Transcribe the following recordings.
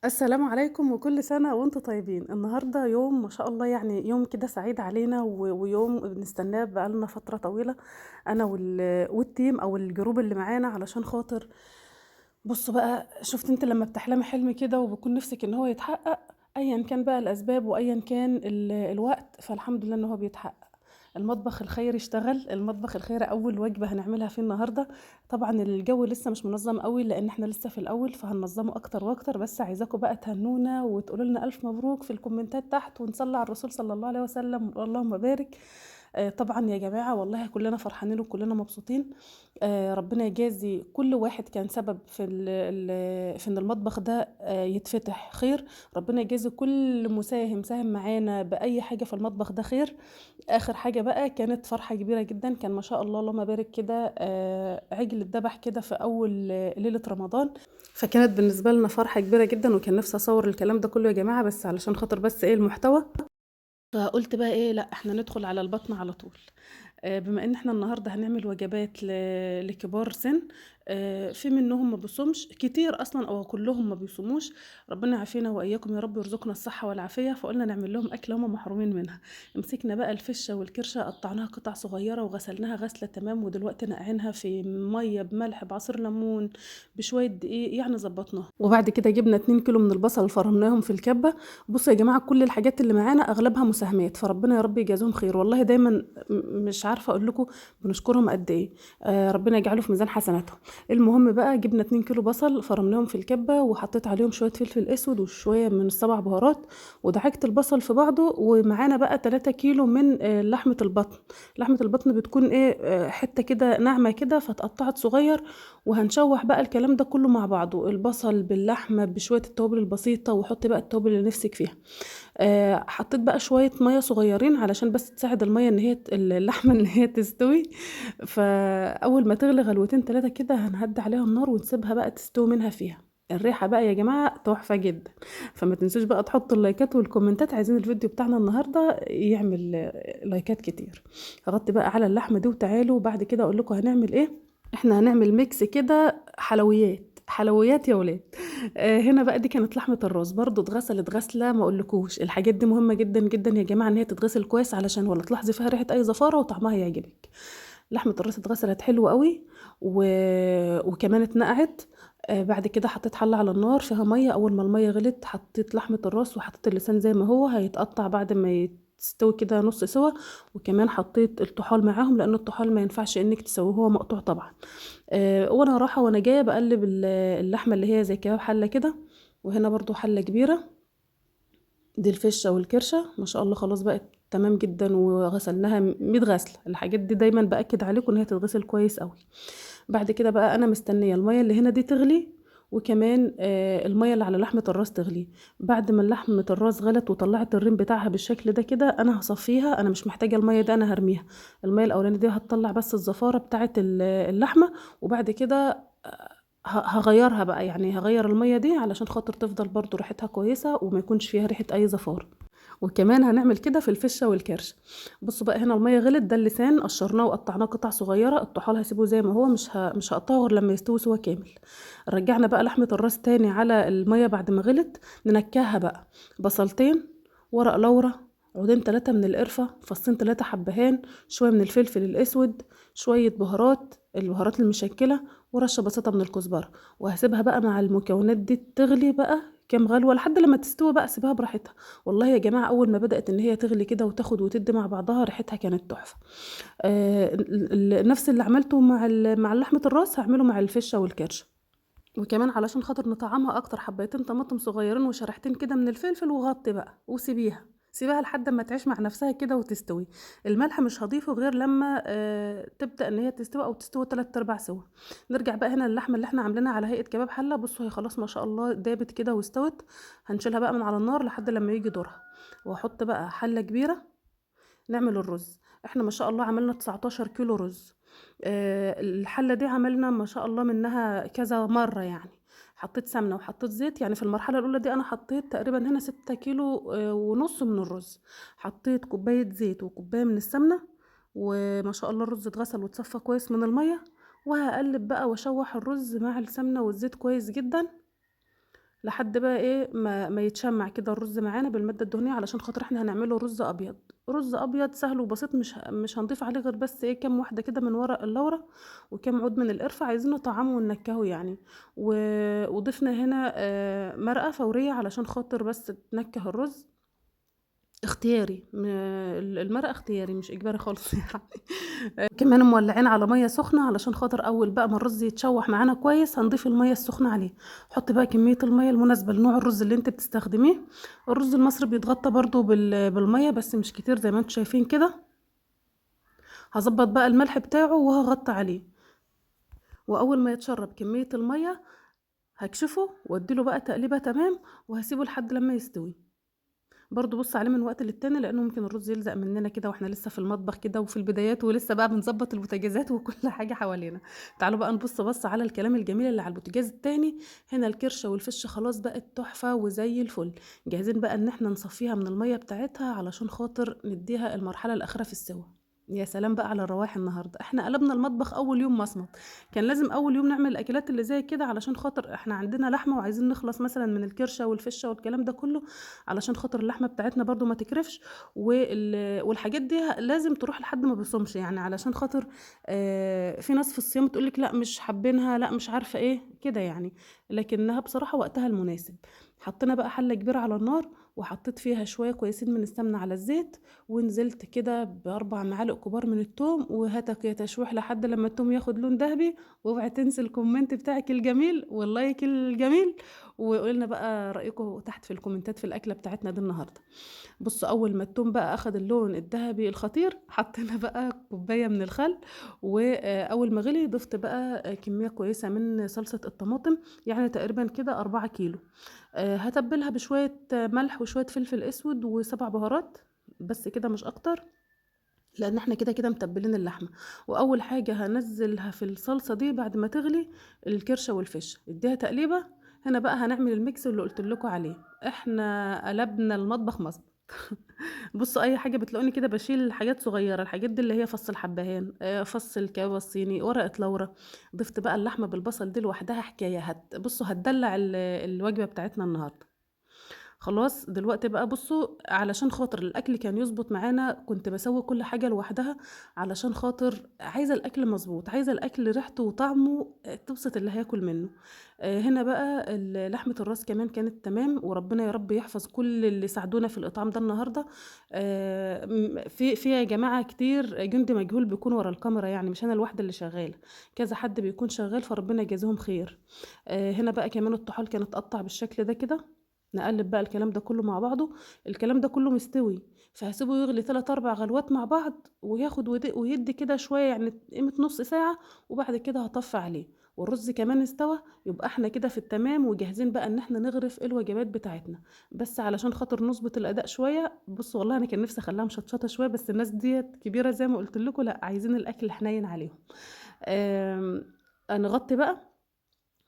السلام عليكم وكل سنة وانتم طيبين. النهاردة يوم ما شاء الله، يعني يوم كده سعيد علينا ويوم بنستناه بقالنا فترة طويلة، انا وال team او ال group اللي معانا، علشان خاطر بصوا بقى، شفت انت لما بتحلمي حلم كده وبكون نفسك ان هو يتحقق ايا كان بقى الاسباب وايا كان الوقت، فالحمد لله ان هو بيتحقق. المطبخ الخيري اشتغل، المطبخ الخيري اول وجبة هنعملها فيه النهارده. طبعا الجو لسه مش منظم قوي لان احنا لسه في الاول، فهننظمه اكتر واكتر، بس عايزاكم بقى تهنونا وتقولوا لنا الف مبروك في الكومنتات تحت، ونصلي على الرسول صلى الله عليه وسلم اللهم بارك. طبعا يا جماعة والله كلنا فرحانين وكلنا مبسوطين. ربنا يجازي كل واحد كان سبب في في ان المطبخ ده يتفتح خير. ربنا يجازي كل مساهم ساهم معانا باي حاجة في المطبخ ده خير. اخر حاجة بقى كانت فرحه كبيرة جدا، كان ما شاء الله اللهم بارك كده، عجل اتذبح كده في اول ليلة رمضان، فكانت بالنسبة لنا فرحه كبيرة جدا، وكان نفسي اصور الكلام ده كله يا جماعة، بس علشان خاطر بس ايه المحتوى، فقلت بقى ايه، لا احنا ندخل على البطن على طول. بما ان احنا النهارده هنعمل وجبات لكبار سن، في منهم ما بيصومش كتير اصلا او كلهم ما بيصوموش، ربنا يعافينا واياكم يا رب ويرزقنا الصحة والعافية، فقلنا نعمل لهم اكله هم محرومين منها. مسكنا بقى الفشه والكرشه، قطعناها قطع صغيرة وغسلناها غسله تمام، ودلوقتي نقعينها في مية بملح بعصير ليمون بشوية دقيق، يعني ظبطناها. وبعد كده جبنا 2 كيلو من البصل فرمناهم في الكبه. بصوا يا جماعة كل الحاجات اللي معانا اغلبها مساهمات، فربنا يا رب يجازيهم خير، والله دايما مش عارفه اقول لكم بنشكرهم قد ايه، ربنا يجعله في ميزان حسناتهم. المهم بقى جبنا 2 كيلو بصل فرمناهم في الكبه، وحطيت عليهم شوية فلفل اسود وشوية من السبع بهارات، ودعكت البصل في بعضه. ومعانا بقى 3 كيلو من لحمه البطن. لحمه البطن بتكون ايه، حتة كده ناعمة كده، فتقطعت صغير، وهنشوح بقى الكلام ده كله مع بعضه، البصل باللحمه بشوية التوابل البسيطة، وحطي بقى التوابل اللي نفسك فيها. حطيت بقى شوية مية صغيرين علشان بس تساعد المية ان هي اللحمة ان هي تستوي. فاول ما تغلي غلوتين 3 كده هنهدي عليها النار ونسيبها بقى تستوي منها فيها. الريحة بقى يا جماعة تحفة جدا، فما تنسوش بقى تحطوا اللايكات والكومنتات، عايزين الفيديو بتاعنا النهارده يعمل لايكات كتير. هغطي بقى على اللحمة دي وتعالوا بعد كده اقول لكم هنعمل ايه. احنا هنعمل mix كده حلويات، حلويات يا ولاد. هنا بقى دي كانت لحمه الراس، برضو اتغسلت غسله ما اقولكوش. الحاجات دي مهمة جدا جدا يا جماعة ان هي تتغسل كويس، علشان ولا تلاحظي فيها ريحه اي زفاره وطعمها يعجبك. لحمه الراس اتغسلت حلو قوي وكمان اتنقعت. بعد كده حطيت حله على النار فيها مية، اول ما المية غلت حطيت لحمه الراس وحطيت اللسان زي ما هو هيتقطع بعد ما تستوي كده نص سوا، وكمان حطيت الطحال معاهم لان الطحال ما ينفعش انك تسويه هو مقطوع طبعا. وانا رايحة وانا جاية بقلب اللحمة اللي هي زي كباب حله كده. وهنا برضو حله كبيرة دي الفشه والكرشه، ما شاء الله خلاص بقت تمام جدا، وغسلناها 100 غسله. الحاجات دي دايما باكد عليكم ان هي تتغسل كويس قوي. بعد كده بقى انا مستنيه المية اللي هنا دي تغلي، وكمان المية اللي على لحمه الراس تغلي. بعد ما لحمه الراس غلت وطلعت الريم بتاعها بالشكل ده كده، انا هصفيها، انا مش محتاجه المية ده، انا هرميها. المية الاولانية دي هتطلع بس الزفاره بتاعه اللحمة، وبعد كده هغيرها بقى، يعني هغير المية دي علشان خاطر تفضل برضو ريحتها كويسة وما يكونش فيها ريحه اي زفاره. وكمان هنعمل كده في الفشه والكرشه. بصوا بقى هنا المية غلت، ده اللسان قشرناه وقطعناه قطع صغيرة، الطحال هسيبه زي ما هو، مش هقطعه غير لما يستوي سوا كامل. رجعنا بقى لحمه الراس تاني على المية بعد ما غلت، ننكهها بقى بصلتين، ورق لورا، عودين 3 من القرفه، فصين 3 حبهان، شوية من الفلفل الاسود، شوية بهارات، البهارات المشكلة، ورشه بسيطة من الكزبره. وهسيبها بقى مع المكونات دي تغلي بقى كام غلوه لحد لما تستوي بقى، سيبها براحتها. والله يا جماعة اول ما بدات ان هي تغلي كده وتاخد وتدي مع بعضها ريحتها كانت تحفة. نفس اللي عملته مع لحمه الراس هعمله مع الفشه والكرشه. وكمان علشان خاطر نطعمها اكتر حبيتين طماطم صغيرين وشريحتين كده من الفلفل، وغطي بقى وسيبيها، سيبها لحد ما تعيش مع نفسها كده وتستوي. الملح مش هضيفه غير لما تبدا ان هي تستوي او تستوي 3/4 سوا. نرجع بقى هنا اللحمة اللي احنا عاملينها على هيئة كباب حله. بصوا هي خلاص ما شاء الله دابت كده واستوت، هنشيلها بقى من على النار لحد لما يجي دورها. واحط بقى حله كبيرة نعمل الرز. احنا ما شاء الله عملنا 19 كيلو رز. الحلة دي عملنا ما شاء الله منها كذا مرة، يعني حطيت سمنه وحطيت زيت. يعني في المرحلة الاولى دي انا حطيت تقريبا هنا 6 كيلو ونص من الرز، حطيت كوباية زيت وكوبايه من السمنة، وما شاء الله الرز اتغسل واتصفى كويس من المية. وهقلب بقى واشوح الرز مع السمنة والزيت كويس جدا. لحد بقى ايه ما يتشمع كده الرز معانا بالماده الدهنية، علشان خاطر احنا هنعمله رز ابيض. رز ابيض سهل وبسيط، مش هنضيف عليه غير بس ايه كام واحدة كده من ورق اللورة وكام عود من القرفه، عايزين نطعمه وننكهه يعني. وضفنا هنا مرقه فورية علشان خاطر بس تنكه الرز، اختياري، المرقه اختياري مش اجباري خالص يعني. كمان مولعين على مية سخنة علشان خاطر اول بقى ما الرز يتشوح معانا كويس هنضيف المية السخنة عليه. حط بقى كمية المية المناسبة لنوع الرز اللي انت بتستخدميه. الرز المصري بيتغطى برضو بالمية بس مش كتير زي ما انتم شايفين كده. هظبط بقى الملح بتاعه وهغطي عليه، واول ما يتشرب كمية المية هكشفه واديله بقى تقليبه تمام، وهسيبه لحد لما يستوي. برضو بص عليه من وقت للتاني لانه ممكن الرز يلزق مننا كده واحنا لسه في المطبخ كده وفي البدايات، ولسه بقى بنظبط البوتاجازات وكل حاجة حوالينا. تعالوا بقى نبص بص على الكلام الجميل اللي على البوتاجاز التاني. هنا الكرشه والفشه خلاص بقت تحفة وزي الفل، جاهزين بقى ان احنا نصفيها من المية بتاعتها علشان خاطر نديها المرحلة الاخيرة في السوا. يا سلام بقى على الروايح النهارده، احنا قلبنا المطبخ اول يوم مصمت. كان لازم اول يوم نعمل الاكلات اللي زي كده علشان خاطر احنا عندنا لحمه وعايزين نخلص مثلا من الكرشه والفشه والكلام ده كله، علشان خاطر اللحمة بتاعتنا برضو ما تكرفش، والحاجات دي لازم تروح لحد ما بيصومش يعني، علشان خاطر في ناس في الصيام تقولك لا مش حابينها، لا مش عارفه ايه كده يعني، لكنها بصراحة وقتها المناسب. حطينا بقى حله كبيرة على النار وحطيت فيها شوية كويسين من السمنة على الزيت، ونزلت كده ب4 معالق كبار من التوم، وهاتك يا تشويح لحد لما التوم ياخد لون ذهبي. واوعي تنسي ال comment بتاعك الجميل وال like الجميل، وقولنا بقى رايكم تحت في الكومنتات في الاكلة بتاعتنا دي النهارده. بصوا اول ما التوم بقى اخد اللون الذهبي الخطير، حطينا بقى كوباية من الخل، واول ما غلي ضفت بقى كمية كويسة من صلصه الطماطم، يعني تقريبا كده 4 كيلو. هتبلها بشوية ملح وشوية فلفل اسود و7 بهارات بس كده مش اكتر، لان احنا كده كده متبلين اللحمة. واول حاجة هنزلها في الصلصه دي بعد ما تغلي الكرشه والفشه، اديها تقليبه. هنا بقى هنعمل ال mix اللي قلت لكم عليه، احنا قلبنا المطبخ مظبوط. بصوا اي حاجة بتلاقوني كده بشيل حاجات صغيرة، الحاجات دي اللي هي فص الحبهان، فص الكباب الصيني، ورقة لورا. ضفت بقى اللحمة بالبصل دي لوحدها حكاية، بصوا هتدلع الوجبة بتاعتنا النهارده. خلاص دلوقتي بقى بصوا علشان خاطر الاكل كان يظبط معانا كنت بسوي كل حاجة لوحدها، علشان خاطر عايزه الاكل مظبوط، عايزه الاكل ريحته وطعمه تبسط اللي هياكل منه. هنا بقى لحمه الراس كمان كانت تمام، وربنا يا رب يحفظ كل اللي ساعدونا في الاطعام ده النهارده. في يا جماعة كتير جندي مجهول بيكون ورا الكاميرا، يعني مش انا الواحدة اللي شغالة، كذا حد بيكون شغال، فربنا يجازيهم خير. هنا بقى كمان الطحال كانت اتقطع بالشكل ده كده. نقلب بقى الكلام ده كله مع بعضه، الكلام ده كله مستوي، فهسيبه يغلي 3-4 غلوات مع بعض، وياخد ويدي كده شوية يعني قيمة نص ساعة، وبعد كده هطفي عليه. والرز كمان استوى، يبقى احنا كده في التمام وجاهزين بقى ان احنا نغرف الوجبات بتاعتنا. بس علشان خاطر نظبط الاداء شوية، بصوا والله انا كان نفسي اخليها مشطشطه شوية، بس الناس ديت كبيرة زي ما قلت لكم، لا عايزين الاكل حنين عليهم. نغطي بقى،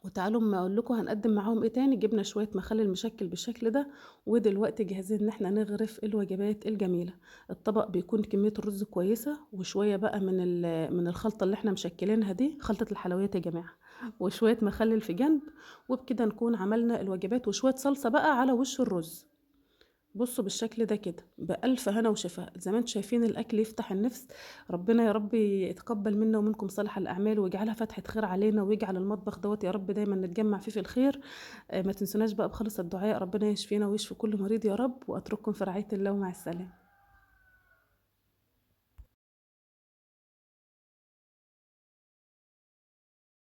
وتعالوا اما اقول لكم هنقدم معاهم ايه تاني. جبنا شوية مخلل مشكل بالشكل ده، ودلوقتي جاهزين ان احنا نغرف الوجبات الجميلة. الطبق بيكون كمية الرز كويسة، وشوية بقى من الخلطة اللي احنا مشكلينها دي، خلطه الحلويات يا جماعة، وشوية مخلل في جنب، وبكده نكون عملنا الوجبات. وشوية صلصه بقى على وش الرز، بصوا بالشكل ده كده، بألف هنا وشفا. زي ما انتم شايفين الأكل يفتح النفس. ربنا يا رب يتقبل منا ومنكم صالح الأعمال، ويجعلها فتحة خير علينا، ويجعل المطبخ دوت يا رب دايما نتجمع فيه في الخير. ما تنسوناش بقى بخلص الدعاء، ربنا يشفينا ويشفي كل مريض يا رب. وأترككم في رعاية الله، ومع السلامة.